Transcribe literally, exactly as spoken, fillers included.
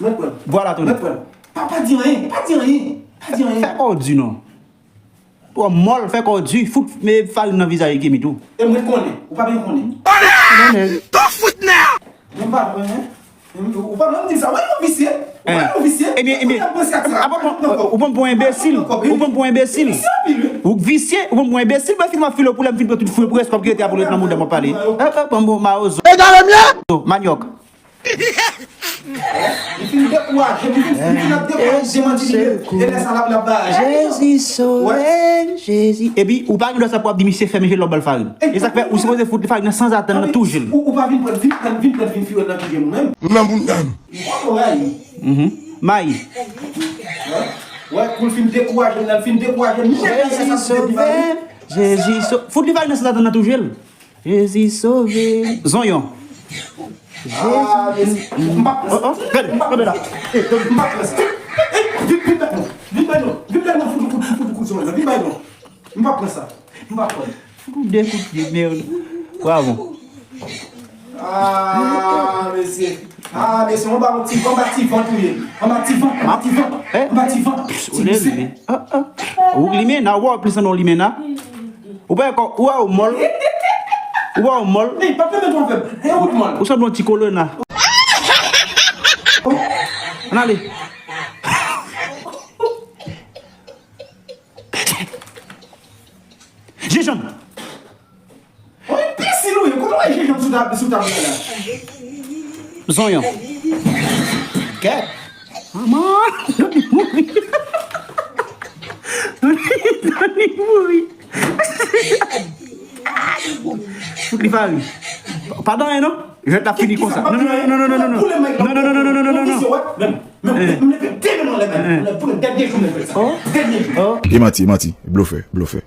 Mwen pran. Vwala, Tony. Mwen pran. Pa, pa di anyen, pa di anyen, pa di anyen. Fè kò w di non. Twò mòl, fè kò w di, fout men farin nan vizaj Kemi tou. E mwen konnen, ou pa byen konnen. Konnen. Tou fout nan! Mwen pa konnen. Ou pa menm di sa, wè yon visye. Ou pa yon visye. Ebyen, ebyen, ou pran pou enbesil. Ou pran pou enbesil. Ou visye, ou pran pou enbesil, mwen fin m ap file pou lè m fin pran tout fwi pou rès kòb ki rete a pou l ret nan mouda m ap pale. Bon mawozo. Egare m ye! Manyòk. Li fin dekouraje, li fin, li fin ap dekouraje mandibile. E lè sa l ap, l ap ba. Jezi sove m, Jezi. Epi, ou pa gen dwa sa pou ap di misye fèmen je l w ap ba l farin. E sa k fè, ou sipoze fout li farin nan sanzatann nan tou je l. Ou, ou pa vin pran, vin pran, vin pran, vin fure nan figi m menm. Nan bounda m. Ou konn oray. May. Wè, kou l fin dekouraje m nan, l fin dekouraje m. Jezi sove m, Jezi sove m. Fout li farin nan sanzatann nan tou je l. Jezi sove m. Zonyon. Ah, Jezi. M p ap pran sa. Oh, oh, gade, gade la. M p ap pran sa. Vin, vin bay non. Vin bay non. Vin bay non, fout, fout, fout, fout zonyon. Vin bay non. M p ap pran sa. M p ap pran. Fout ou de kout pye, men. Bravo. Ah, mesye. Ah, mesye, anba yon ti, anba ti vant ou ye. Anba ti vant, anba ti vant, anba ti vant. Ti misye. Ah, ah. Ou limena, ou wè plis nan limena. Ou pa wè kò, ou wè ou mòl. Ou wè ou mòl. Ey, pa fè menm avè m. E ou t mòl. Ou sanble yon ti kolona. Ann ale. Jenjanm. Mwen enbesil ou ye, kote w wè jenjanm sou tab, sou tab la? Zonyon. Kèt. Manman, Dani mouri. Dani mouri. Fout li fari. Pa dan anyen non. Jwèt la fini konsa. Non, non, non, non, non, non, non. Non, non, non, non, non, non, non, non. Menm, menm, menm, menm, menm, de men anlè menm. Pou dènye jou, menm, sa. Oh. Dènye jou. Oh. E manti, e manti. Blofè, blofè.